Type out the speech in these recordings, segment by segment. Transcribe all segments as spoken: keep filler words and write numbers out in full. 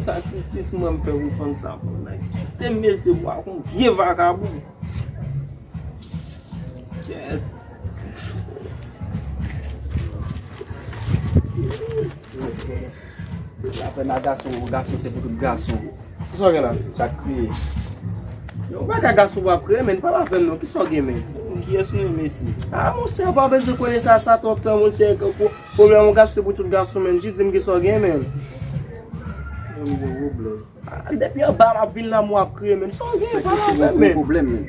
Sakrifis mwen m fè pou fanm sa pou nèg. Kite m mesye bwa kon vye vakabon. Kèt. Apre nan gason, gason se pou tout gason. Kisa w gen la? Sa kriye. Yo, ou pa ka gason w ap kriye, men pa la fè m non. Kisa w gen, men? Kiyès nou ye, mesye? Ah, monchè, pa bezwen konnen sa, sa twòp tan, monchè. Pwoblèm yon gason se pou tout gason, men. Jis di m kisa w gen, men. Mwen gen pwoblèm. Ah, depi anba m ap vin la, mwen ap kriye, men. Sa w gen, pa la fè m, men. Pwoblèm, men.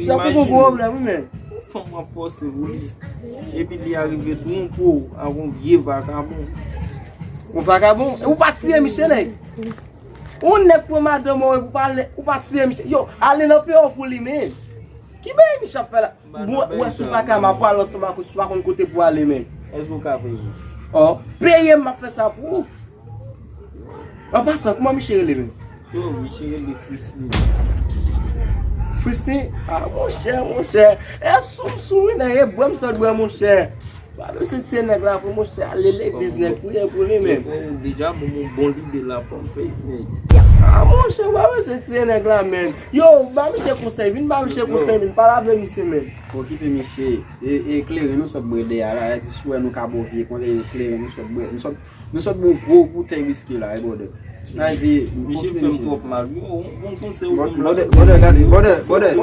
Sa pou gon pwoblèm, wi, men. Yon fanm w ap fòse pou li. Epi li arive twonpe w ak yon vye vakabon. Yon vakabon? E ou pa tiye Michel, nèg? Yon nèg pran madanm ou, ou pa ale, ou pa tiye Michel. Yo, ale nan peyi w pou li, men. Ki bagay Michel ap fè la? Bon, ou wè si w pa ka, m ap pale ansanm ak ou, si w pa konn kote pou ale, men. Èske w ka peye? Oh, peye m, m ap fè sa pou ou. An pasan, kòman Michel rele, men? Yo, Michel rele Frisney. Frisney? Ah, monchè, monchè. E sou m sou wi, nèg, e bwè m sot bwè, monchè. Ba mesye tiye nèg la pou monchè ale legliz nèg priye pou li menm. Deja bon, bon, bon lide la fò m fè nèg. Ah, monchè, ba mesye tiye nèg la, men. Yo, ba misye konsèy, vin ba misye konsèy, vin pale avè misye, men. Okipe misye, e, e kleren nou sot bwè deyò la, e di si w wè nou ka bon vye konsa, e kleren nou sot bwè. Nou sot, nou sot bon gwo boutèy wiski la, e bwòdè. Misye fè m twòp mal. Yo, bon konsèy ou ban m la. Bwòdè, bwòdè, gade, bwòdè, bwòdè,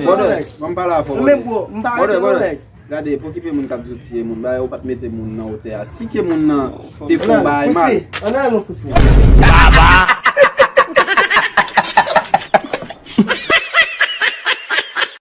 bwòdè, ban m pale avè w, bwòdè. Bwòdè, bwòdè. Gade, pokipe moun k ap di w tiye moun, bagay ou pa t mete moun nan wotè a. Si ke moun nan te fè yon bagay mal. Ann al non, Frisney. Baba!